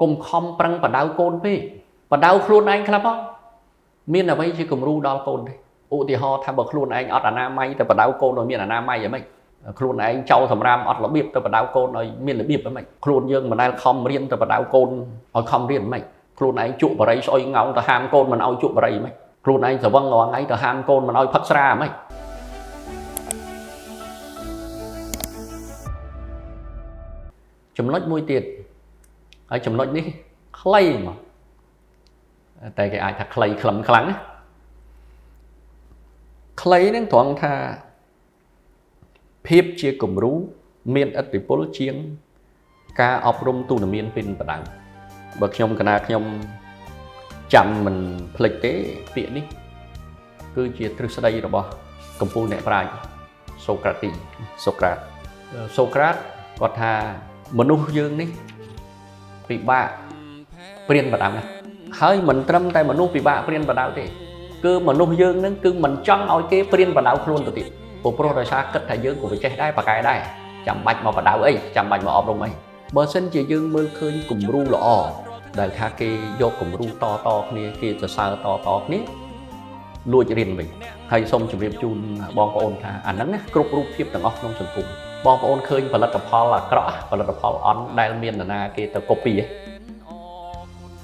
កុំខំប្រឹងបដៅកូនពេកបដៅខ្លួនឯងខ្លះផងមានអ្វីជាគំរូដល់កូនទេឧទាហរណ៍ថាបើខ្លួនឯងអត់អនាម័យទៅបដៅកូនឲ្យមានអនាម័យយ៉ាងម៉េចខ្លួនឯងចោលសម្រាមអត់របៀបទៅបដៅកូនឲ្យមានរបៀបយ៉ាងម៉េចខ្លួនយើងមិនដែលខំរៀនទៅបដៅកូនឲ្យខំរៀនយ៉ាងម៉េចខ្លួនឯងជក់បរិយស្អុយងោងទៅហាមកូនមិនឲ្យជក់បរិយយ៉ាងម៉េចខ្លួនឯងស្រវឹងរាល់ថ្ងៃទៅហាមកូនមិនឲ្យផឹកស្រាយ៉ាងម៉េចចំណុចមួយទៀតហើយចំណុចនេះខ្លីមកតែគេអាចថាខ្លីខ្លឹមខ្លាំងណាខ្លីនឹងត្រង់ថាភាពជាគំរូមានឥទ្ធិពលជាងការអប់រំទូន្មានពីបដៅបើខ្ញុំកណាខ្ញុំចាំមិនភ្លេចទេពាក្យនេះគឺជាទ្រឹស្ដីរបស់កំពូលអ្នកប្រាជ្ញសូក្រាទីសូក្រាតសូក្រាតគាត់ថាមនុស្សយើងនេះពិបាកព្រៀនបដៅណាស់ហើយមិនត្រឹមតែមនុស្សពិបាកព្រៀនបដៅទេគឺមនុស្សយើងនឹងគឺមិនចង់ឲ្យគេព្រៀនបដៅខ្លួនទៅទៀតព្រោះដោយសារគិតថាយើងក៏វាចេះដែរប្រកែដែរចាំបាច់មកបដៅអីចាំបាច់មកអប់រំអីបើសិនជាយើងមើលឃើញគំរូល្អដែលថាគេយកគំរូតតគ្នាគេសរសើរតតគ្នាលួចរៀនវិញហើយសូមជម្រាបជូនបងប្អូនថាអាហ្នឹងណាគ្រប់រូបភាពទាំងអស់ក្នុងសង្គមបងប្អូនឃើញផលិតផលអាក្រក់ផលិតផលអន់ដែលមាននរណាគេទៅ copy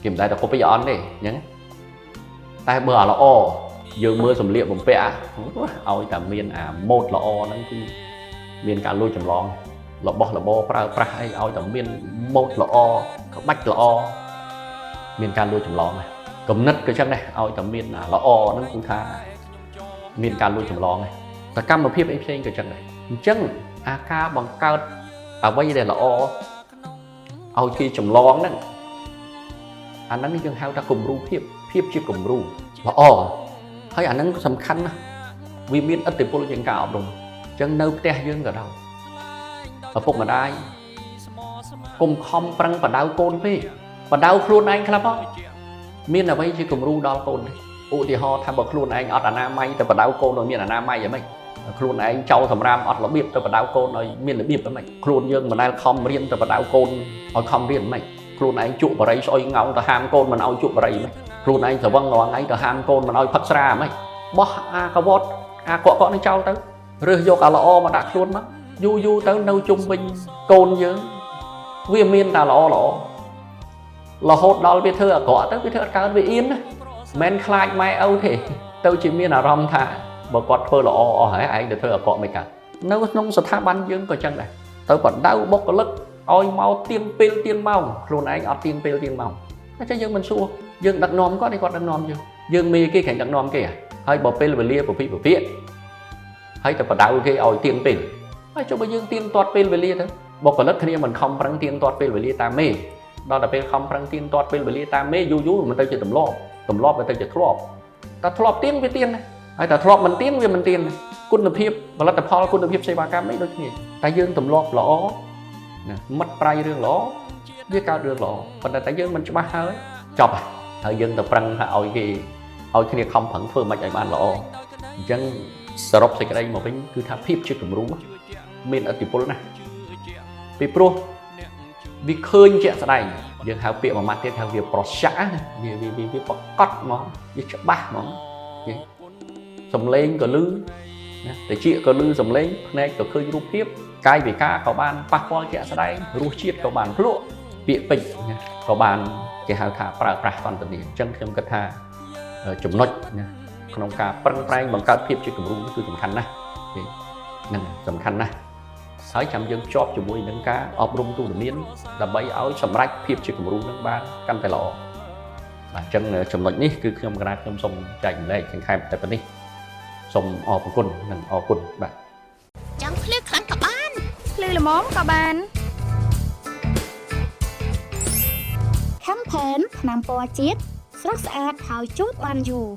គេមិនដែលទៅ copy អន់ទេអញ្ចឹងតែបើអាល្អយើងមើលសម្លៀកបំពាក់ឲ្យតែមានអាម៉ូដល្អហ្នឹងគឺមានការលួចចម្លងរបស់របរប្រើប្រាស់អីឲ្យតែមានម៉ូដល្អក្បាច់ល្អមានការលួចចម្លងដែរគំនិតក៏ចឹងដែរឲ្យតែមានអាល្អហ្នឹងគឺថាមានការលួចចម្លងដែរសកម្មភាពអីផ្សេងក៏ចឹងដែរអញ្ចឹងអាការបង្កើតអ្វីដែលល្អឲ្យគេចម្លងហ្នឹងអាហ្នឹងយើងហៅថាគំរូភាពភាពជាគំរូល្អហើយអាហ្នឹងសំខាន់ណាស់វាមានឥទ្ធិពលជាងការអប់រំអញ្ចឹងនៅផ្ទះយើងក៏ដោយឪពុកម្ដាយកុំខំប្រឹងបដៅកូនពេកបដៅខ្លួនឯងខ្លះផងមានអ្វីជាគំរូដល់កូនទេឧទាហរណ៍ថាបើខ្លួនឯងអត់អនាម័យទៅបដៅកូនឲ្យមានអនាម័យយ៉ាងម៉េចខ្លួនឯងចោលសម្រាមអត់របៀបទៅបដៅកូនឲ្យមានរបៀបយ៉ាងម៉េចខ្លួនយើងមិនដែលខំរៀនទៅបដៅកូនឲ្យខំរៀនយ៉ាងម៉េចខ្លួនឯងជក់បរិយស្អុយងោងទៅហាមកូនមិនឲ្យជក់បរិយយ៉ាងម៉េចខ្លួនឯងស្រវឹងរាល់ថ្ងៃទៅហាមកូនមិនឲ្យផឹកស្រាយ៉ាងម៉េចបោះអាកវត្តអាកក់កក់នឹងចោលទៅរើសយកអាល្អមកដាក់ខ្លួនមកយូរយូរទៅនៅជុំវិញកូនយើងវាមានតែល្អល្អរហូតដល់វាធ្វើអាក្រក់ទៅវាធ្វើអត់កើតវាអៀនណាមិនខ្លាចម៉ែឪទេទៅជាមានអារម្មណ៍ថាបើគាត់ធ្វើល្អអស់ហើយឯងទៅធ្វើអាក្រក់មិនកើតនៅក្នុងស្ថាប័នយើងក៏ចឹងដែរទៅបដៅបុគ្គលិកឲ្យមកទៀងពេលទៀងម៉ោងខ្លួនឯងអត់ទៀងពេលទៀងម៉ោងតែចេះយើងមិនសួរយើងដឹកនាំគាត់ឯគាត់ដឹកនាំយើងយើងមេគេក្រែងដឹកនាំគេហើយបើពេលវេលាពពិពពិហើយទៅបដៅគេឲ្យទៀងពេលហើយចុះបើយើងទៀងទាត់ពេលវេលាទៅបុគ្គលិកគ្នាមិនខំប្រឹងទៀងទាត់ពេលវេលាតាមមេដល់តែពេលខំប្រឹងទៀងទាត់ពេលវេលាតាមមេយូរយូរមិនទៅជាទម្លាប់ទម្លាប់វាទៅជាធ្លាប់តែធ្លាប់ទៀងវាទៀងណាហើយតែធ្លាប់មិនទៀងវាមិនទៀងគុណភាពផលិតផលគុណភាពសេវាកម្មអីដូចគ្នាតែយើងទម្លាប់ល្អណាមិត្តប្រៃរឿងល្អវាកើតរឿងល្អប៉ុន្តែតែយើងមិនច្បាស់ហើយចប់ហើយយើងទៅប្រឹងថាឲ្យគេឲ្យគ្នាខំប្រឹងធ្វើមិនឲ្យបានល្អអញ្ចឹងសរុបសេចក្តីមកវិញគឺថាភាពជាគំរូមានឥទ្ធិពលណាស់ពីព្រោះវាឃើញជាក់ស្ដែងយើងហៅពាក្យមួយម៉ាត់ទៀតថាវាប្រឆាក់វាវាវាប្រកបហ្មងវាច្បាស់ហ្មងសំឡេងក៏លឺណាតិចក៏លឺសំឡេងភ្នែកក៏ឃើញរូបភាពកាយវិការក៏បានប៉ះពាល់ជាក់ស្ដែងរសជាតិក៏បានភ្លក់ពាក្យពេចន៍ក៏បានគេហៅថាប្រើប្រាស់សន្តានាអញ្ចឹងខ្ញុំគិតថាចំណុចណាក្នុងការប្រឹងប្រែងបង្កើតភាពជាគំរូគឺសំខាន់ណាស់ហ្នឹងសំខាន់ណាស់ហើយចាំយើងភ្ជាប់ជាមួយនឹងការអប់រំទូន្មានដើម្បីឲ្យសម្រេចភាពជាគំរូនឹងបានកាន់តែល្អបាទអញ្ចឹងចំណុចនេះគឺខ្ញុំកណាខ្ញុំសូមចែករំលែកសង្ខេបតែប៉ុណ្នេះសូមអរគុណនិងអរគុណបាទ ចង់ភ្លឺខ្លាំងក៏បាន ភ្លឺល្មមក៏បាន ខំផែនថ្នាំពណ៌ជាតិស្រស់ស្អាតហើយជូតបានយូរ